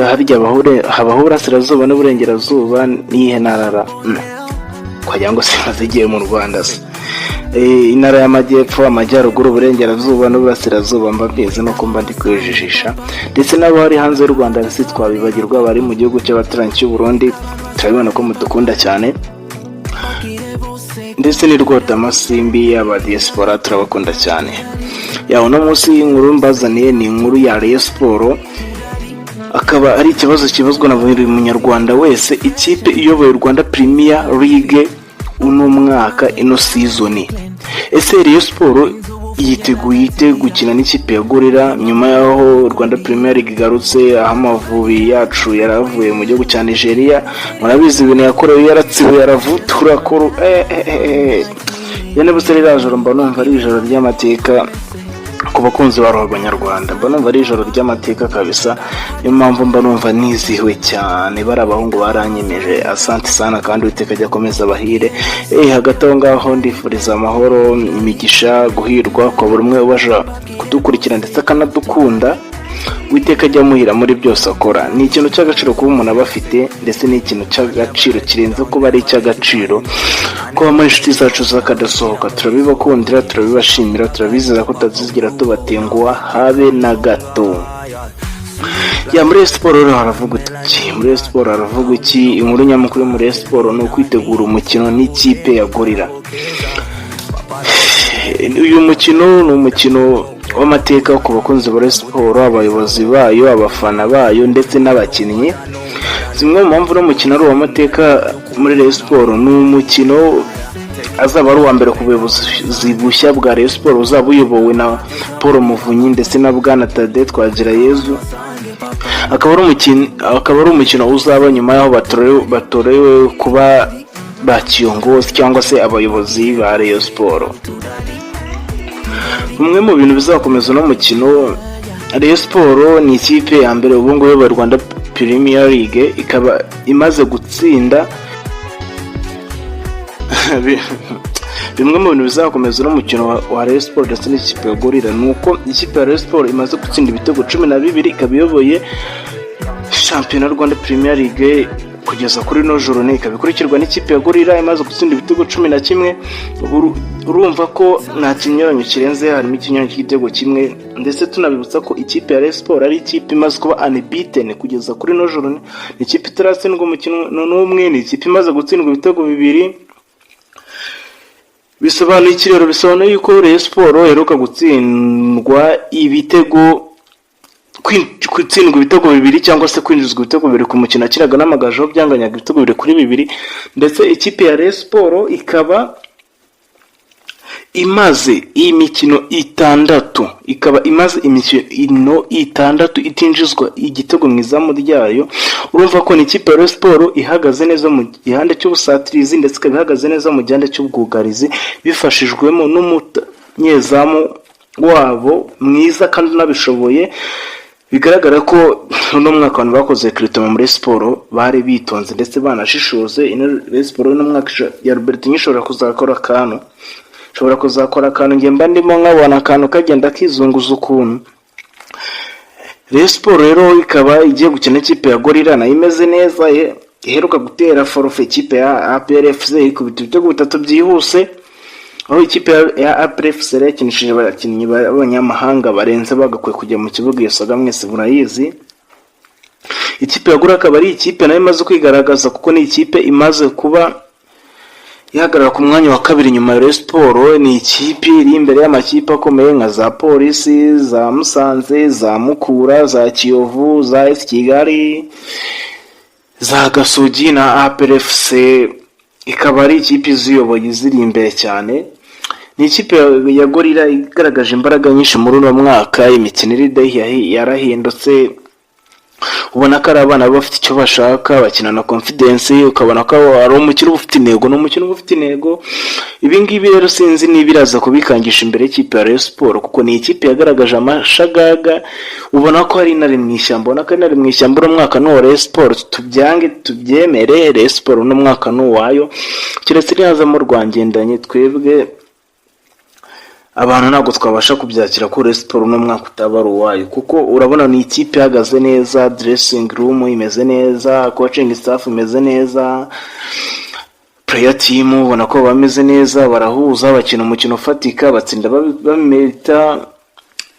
Harya habaho uburasirazuba n'uburengerazuba n'iyihe ntara? Twagira ngo simaze igihe mu Rwanda se. Intara y'Amajyepfo, Amajyaruguru, Uburengerazuba n'Uburasirazuba, mba mbizi nuko mba ndi kwijijisha. Ndetse n'abari hanze y'u Rwanda si twabibagirwa, bari mu gihugu cy'abaturanyi cy'u Burundi, turabibona ko mudukunda cyane, ndetse n'Irwotamasimbi, aba diaspora turabakunda cyane. Yawe uno munsi inkuru mbazaniye ni inkuru ya Rayon Sport, akaba ari ikibazo kibazwa na buri munyarwanda wese: ikipe iyoboye Rwanda Premier League uno mwaka, ino season, ese Rayon Sport yiteguye ite gukina n'ikipe ya Gorilla nyuma y'aho Rwanda Premier League igarutse, aho Amavubi yacu yaravuye mu gihugu cya Nigeria? Murabizi ibintu yakorewe, yaratsiwe, yaravutura kuru yane buse. Ririya joro mba numva ari ijoro ry'amateka ku bakunzi ba ruhago nyarwanda, mba numva ari ijoro ry'amateka kabisa. Niyo mpamvu mba numva nizihiwe cyane. Bari abahungu baranyemeje, asante sana, kandi Uwiteka ajya akomeza abahire. Hagati aho ngaho ndifuriza amahoro, imigisha, guhirwa kwa buri umwe ubasha kudukurikira ndetse akanadukunda. Uwiteka ajya amuhira muri byose akora. Ni ikintu cy'agaciro kuba umuntu aba afite, ndetse ni ikintu cy'agaciro kirenze kuba ari icy'agaciro kuba muri inshuti zacu z'akadasohoka. Turabibakundira, turabibashimira, turabizeza ko tutazigera tubatenguha habe na gato. Ya, muri siporo rero haravuga iki? Muri siporo haravuga iki? Inkuru nyamukuru muri siporo ni ukwitegura umukino n'ikipe ya Gorilla. Uyu mukino ni umukino w'amateka ku bakunzi ba siporo, abayobozi bayo, abafana bayo ndetse n'abakinnyi. Zimwe mu mpamvu uno mukino ari uw'amateka muri Rayon Sport, ni umukino azaba ari uwa mbere ku buyobozi bushya bwa Rayon Sport uzaba uyobowe na Paul Muvunyi ndetse na Bwana Tade Twagirayezu. Akaba ari umukino uzaba nyuma y'aho batorewe kuba ba kiyongozi cyangwa se abayobozi ba Rayon Sport. Bumwe mu bintu bizakomeza uno mukino, Rayon Sport ni ikipe ya mbere ubu ngubu iyoboye Rwanda Premier League, ikaba imaze gutsinda. Bimwe mu bintu bizakomeza uno mukino wa Rayon Sport ndetse n'ikipe ya Gorilla ni uko ikipe ya Rayon Sport imaze gutsinda ibitego 12, ikaba iyoboye shampiyona Rwanda Premier League kugeza kuri ino joro, ikaba ikurikirwa n'ikipe ya Gorilla imaze gutsinda ibitego 11. Urumva ko nta kinyuranyo kirenze, harimo ikinyuranyo cy'igitego kimwe. Ndetse tunabibutsa ko ikipe ya Rayon Sport ari ikipe imaze kuba unbeaten kugeza kuri ino joro, ni ikipe itaratsindwa umukino n'umwe, ni ikipe imaze gutsindwa ibitego 2. Bisobanuye iki rero? Bisobanuye yuko Rayon Sport iheruka gutsindwa ibitego 2 cyangwa se kwinjizwa ibitego 2 ku mukino akinaga n'Amagaju, aho byanganyaga ibitego 2-2. Ndetse ikipe ya Rayon Sport ikaba imaze imikino 6, ikaba imaze imikino 6 itinjizwa igitego mu izamu ryayo. Urumva ko ni ikipe ya Rayon Sport ihagaze neza mu gihande cy'ubusatirizi, ndetse ikaba ihagaze neza mu gihande cy'ubwugarizi, bifashijwemo n'umunyezamu wabo mwiza kandi unabishoboye. Bigaragara ko uno mwaka abantu bakoze recrutement muri siporo bari bitonze ndetse banashishoze. Ino Rayon Sport uno mwaka ya Robertinho ishobora kuzakora akantu. Njye mba ndimo nkabona akantu kagenda kizunguza ukuntu. Rayon Sport rero ikaba igiye gukina ikipe ya Gorilla nayo imeze neza, iheruka gutera forfait ikipe ya APR FC, ikubita ibitego 3 byihuse, aho ikipe ya APR FC yari yakinishije abakinnyi b'abanyamahanga barenze bagakwiye kujya mu kibuga. Iyo saga mwese murayizi. Ikipe ya Gorilla akaba ari ikipe nayo imaze kwigaragaza, kuko ni ikipe imaze kuba ihagarara ku mwanya wa kabiri nyuma ya Rayon Sport. Ni ikipe iri imbere y'amakipe akomeye nka za Polisi, za Musanze, za Mukura, za Kiyovu, za AS Kigali, za Gasogi na APR FC. Ikaba ari ikipe iziyoboye, iziri imbere cyane. Ni ikipe ya Gorilla igaragaje imbaraga nyinshi muri uno mwaka. Imikino iri yarahindutse, ubona ko ari abana baba bafite icyo bashaka, bakina na confidence, ukabona ko ari umukino uba ufite intego, ni umukino uba ufite intego. Ibi ngibi rero sinzi niba iraza kubikangisha imbere y'ikipe ya Rayon Sport, kuko ni ikipe yagaragaje amashagaga, ubona ko ari intare mu ishyamba, ubona ko ari intare mu ishyamba. Uno mwaka ni uwa Rayon Sport, tubyange tubyemere, Rayon Sport uno mwaka ni uwayo, keretse nihazamo rwangendanye. Twebwe Abantu ntabwo twabasha kubyakira ko Rayon Sport uno mwaka utaba ari uwayo, kuko urabona ni ikipe ihagaze neza, dressing room imeze neza, coaching staff imeze neza, player team ubona ko bameze neza, barahuza, bakina umukino ufatika, batsinda bamerita.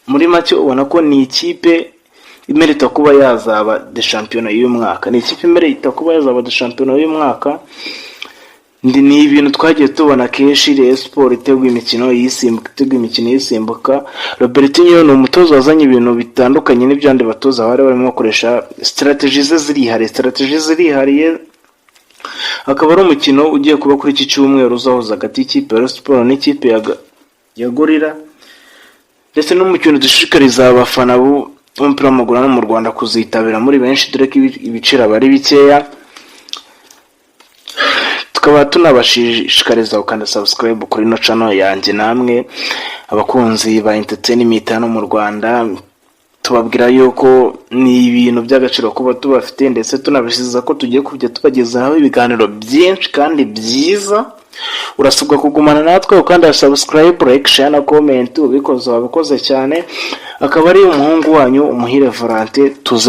Muri make ubona ko ni ikipe imerita kuba yazaba de shampiyona y'uyu mwaka, ni ikipe imerita kuba yazaba de shampiyona y'uyu mwaka. Ni ibintu twagiye tubona kenshi, Rayon Sport itegura imikino yisimbuka, itegura imikino yisimbuka. Robertinho ni umutoza wazanye ibintu bitandukanye n'ibyandi batoza bari barimo bakoresha. Strategy ze zirihariye, strategy zirihariye. Akaba ari umukino ugiye kuba kuri iki cyumweru, uzahuza hagati y'ikipe ya Rayon Sport n'ikipe ya Gorilla, ndetse n'umukino dushishikariza abafana b'umupira w'amaguru hano mu Rwanda kuzitabira muri benshi, dore ko ibiciro aba ari bikeya. Tukaba tunabashishikariza gukanda subscribe kuri ino channel yanjye. Namwe abakunzi ba entertainment hano mu Rwanda, tubabwira yuko ni ibintu by'agaciro kuba tubafite, ndetse tunabashishikariza ko tugiye kujya tubagezaho ibiganiro byinshi kandi byiza. Urasabwa kugumana natwe, ukanda subscribe, like, share na comment. Ubikoze wabikoze cyane. Akaba ari umuhungu wanyu Umuhire Valentin, tuze.